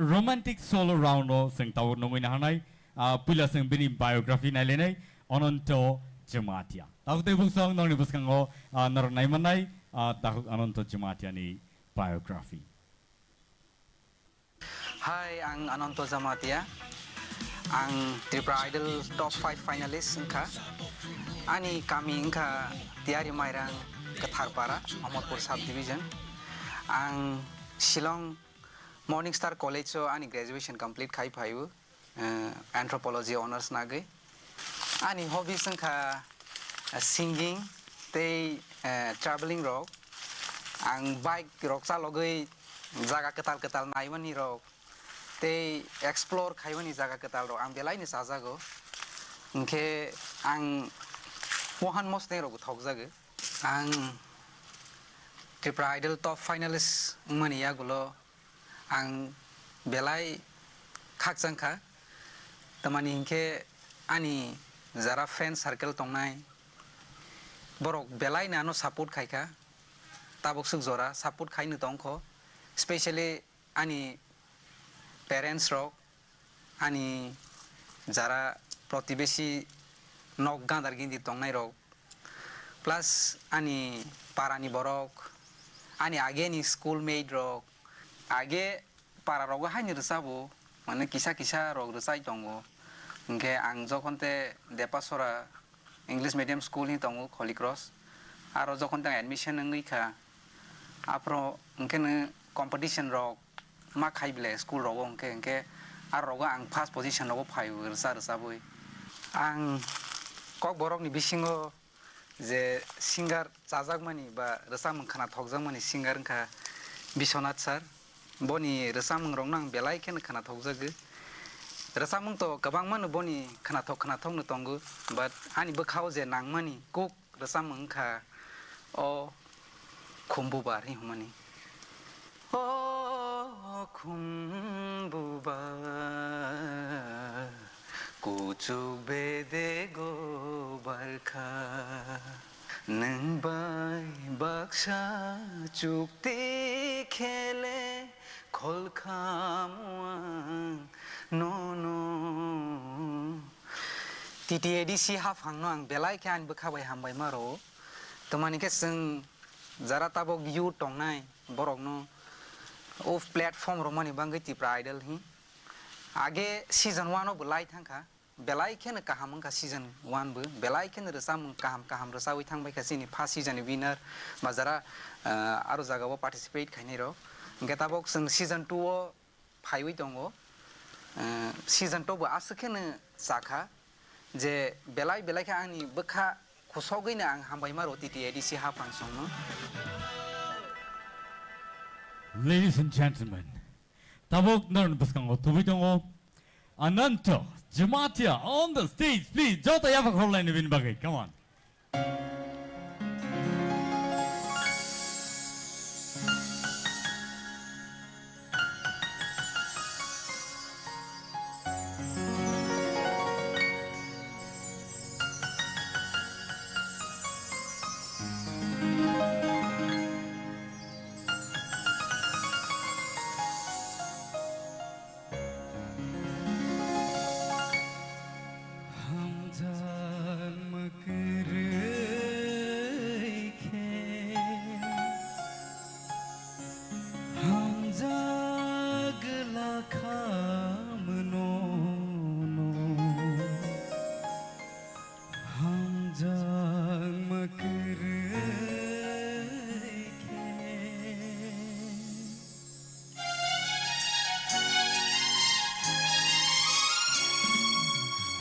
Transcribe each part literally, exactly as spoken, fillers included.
Romantic solo round o chwng tabuk nungwi naharnai, ah, puila chwng bini biography nailainai, Ananto Jamatia. Tabuk tei buksong nokni bwskango, ah, norok naimannai, ah, takhuk Ananto Jamatia ni biography. Hi, ang Ananto Jamatia. Ang Tripura Idol top five finalist wngkha. Ani kami wngkha Tiari Mairang, Kwtharpara, Amarpur subdivision. Ang Shillong Morning Star College o ani graduation complete khai phaio, eh, anthropology honours nagwi. Ani hobbies wngkha, eh, singing tei, eh, travelling rok. Ang bike rok chalogwi jaga kwtal kwtal naimani rok tei explore khaimani jaga kwtal rok ang belai no chajago. Hinkhe ang wahan mosneng rok bo thokjago. Ang Tripura Idol top finalist wngmani yagulo ang belai khakchang kha. Tamani hinkhe ani jara friend circle tongnai, borok belai no ano support khai kha. Tabuk swk jora support khai no tong kho. Specially ani parents rok, ani jara protibesi nok gandar gindi tongnai rok, plus ani para ni borok, ani age ni school mate rok, age para rogo haini rwchabo, mane kisa kisa rok rwchai tongo. Hinkhe ang jokhon te Depasora English medium school hi tongo Holy Cross. Aro jokhon tang admission wngwi kha, aphro hwnkhe nw competition rok ma khai bile school rogo hwnkhe, hwnkhe aro rogo ang first position rogo phaio rwcha rwchabwi. Ang Kokborokni bisingo je singer chajakmani ba rwchapmung khwnathokjakmani singer wngkha Biswanath sir. Boni rwchapmungrokno ang belai kheno khwnathokjagwi. Rwchapmung to kwbangmano boni khwnathok khwnathokno tongo, but ani bwkhao je nangmani kuk rwchapmung wngkha o Khumbubar hinwi hwnmani. O Khumbubar, kuchuk bedego barkha. Nwng bai baksa chukti khele kholkhamu ang nono. T T A D C haphangno ang belai khe ani bwkha bai hambai ma rwo. Tamani khe chwng jara tabok youth tongnai borokno o platform romani bagwi Tipra Idol hi. Age season one o bo lai thangkha. Belai kheno kaham wngkha season one bo, belai kheno rwchapmung kaham kaham rwchawi thangbaikha chini first season ni winner ba jara, ah, aro jagao participate khainai rok. Hwnkhe tabok chwng season two o phaiwi tongo. Ah, season two bo aswk kheno chakha je belai belai khe ani bwkha khusogwino ang hambai ma rwo T T A D C haphang songno. Ladies and gentlemen, tabok norokni bwskango tubui tongo Ananto Jamatia on the stage, please. Joto yapha khorlaini bini bagwi. Come on. Hamjakma kwrwi khe hamjak lakha mano. Hamjakma kwrwi khe.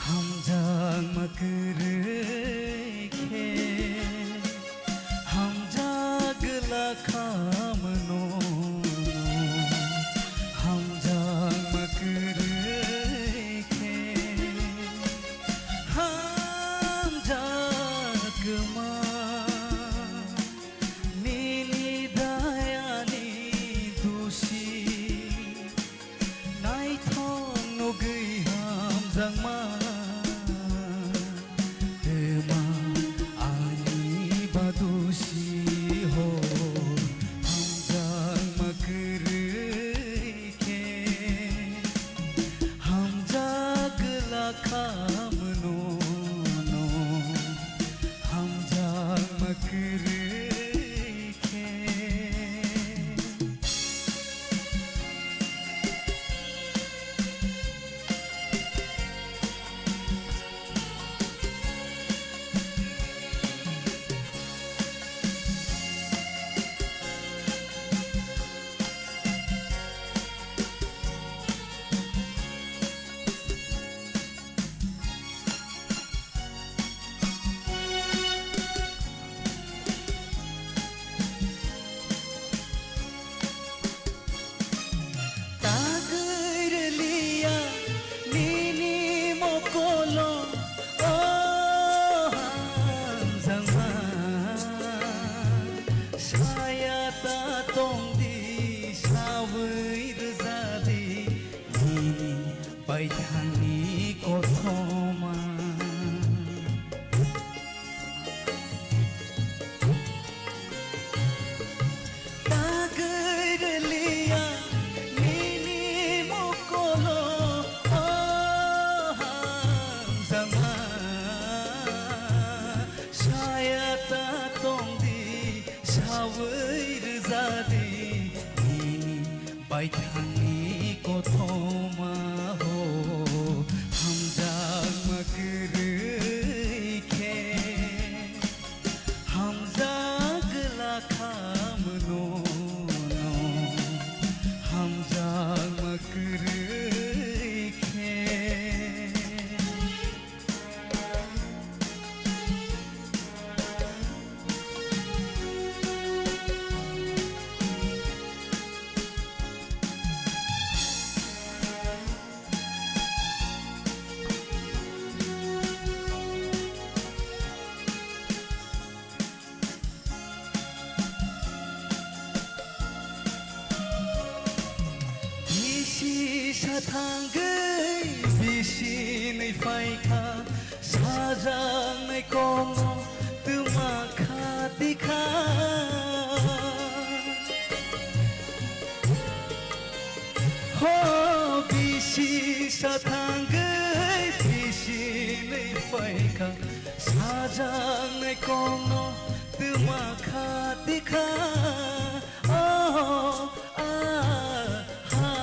Hamjakma kwrwi khe. Hamjak lakha mano, hamjakma kwrwi khe, hamjakma nini dayani dusi. Naithok nugwi hamjakma twma ani badusi ho, hamjakma kwrwi khe Baithangni kothoma. Tagwi rwliya nini mokolo, o hamjakma. Saya ta tongdi, sawi rwjadi nini baithangni kothoma ho. Hamjakma kwrwi khe hamjak glak kha mano, hamjakma kwrwi khe. Bisi sathangwi bisi nwi phaikha, sajaknai kokno twma kha tikha. Ho bisi sathangwi bisi nwi phaikha, sajaknai kokno twma kha tikha. Oh, ah, ha.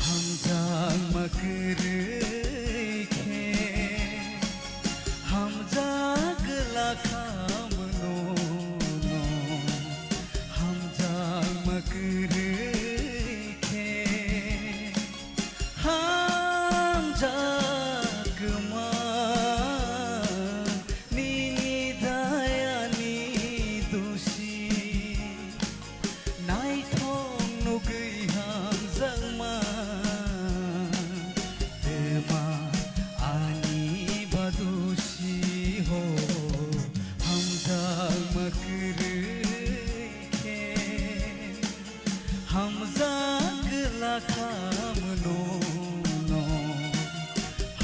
Hamjakma kwrwi khe hamjak glak kha mano, hamjakma kwrwi khe hamjakma. Nini dayani dusi naithok nugwi hamjakma, twma ani badusi ho. Hamjakma kwrwi khe hamjak glak kha mano,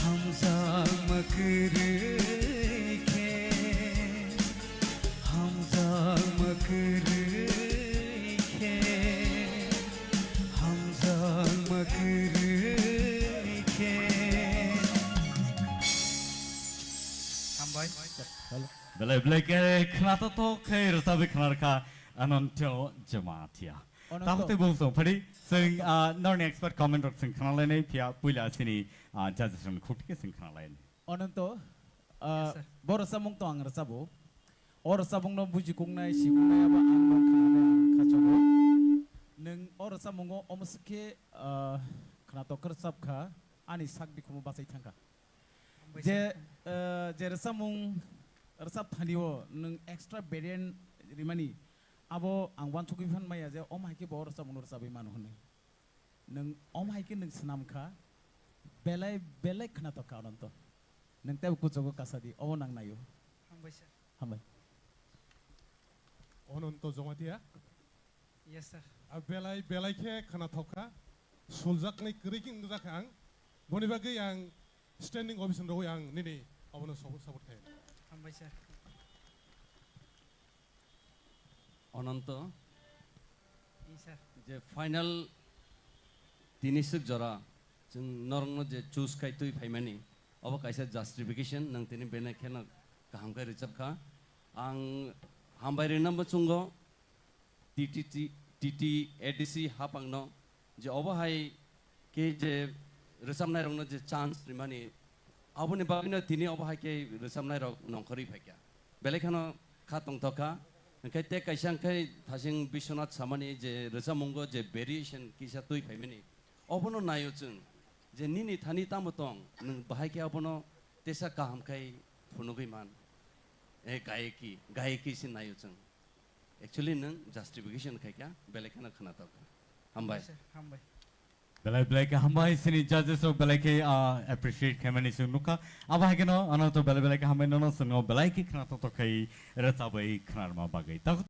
hamjakma kwrwi khe hamjakma kwrwi khe, hamjakma kwrwi khe. Hambai. Belai belai khe khwnathok khe rwchabwi khwnarkha Ananto Jamatia. Ananto. Tamo tei bung song phadi, sing, ah, norni expert comment rok sing khwnalainai phiya puila sini, ah, judges rokni khukti khe sing khwnalainai. Ananto, ah, yes, sir. Bo rwchapmung to ang rwchabo. O rwchapmungno buji kungnai, si kungnai abo ang no khwnanai ang khachogo. Nwng o rwchapmungo omo swkhe, ah, khwnathok khe rwchapkha, ani sak bikhumo bachai thangkha. Hambai je, sir. Eh, je rwchapmung rwchap thani o nwng extra variant rimani, abo ang uansugwi phan maya je omo hai khe bo o rwchapmungno rwchabwi mano hwnwi. Nwng omo hai khe nwng swnam kha, belai belai khwnathok kha Ananto. Nwng teibo kuchugo kasa di, obo nang naio. Hambai sir. Hambai. Ananto Jamatia. Yes, sir. A belai, belai khe khwnathok kha. Suljaknai kwrwi khe wngjakha ang. Boni bagwi ang standing ovation rwui ang nini abono support, support khaio. Hambai, sir. Ananto, yes, sir. Je final tini swk jora chwng norokno je choose khai twi phaimani, obo kaisa justification, nwng tini bene kheno kaham khe rwchapkha. Ang hambai rwna muchungo, T T T, T T A D C haphangno je obo hai khe je rwchapnairokno je chance rimani, aboni bagwino tini obo hai khe rwchapnairok nongkhorwi phaikha. Belai kheno kha tongthokha. Hwnkhe tei kaisa hwnkhe Thasing Biswanath samani je rwchapmungo je variation kisa twi phaimani, obono naio chwng je nini thani tamo tong, nwng bahai khe abono tesa kaham khai phunugwi man. E gayeki, gayeki se naio chwng. Actually, nwng justification khai kha, belai kheno khwnathok kha. Hambai. Hambai, sir, hambai. Belai belai khe hambai, sini judges rok belai khe, ah, appreciate khaimani chwng nukha. Abo hai kheno, ano to belai belai khe hambai, nono chwngno belai khe khwnathok thok khai rwchabwi khwnarma bagwi. Ta-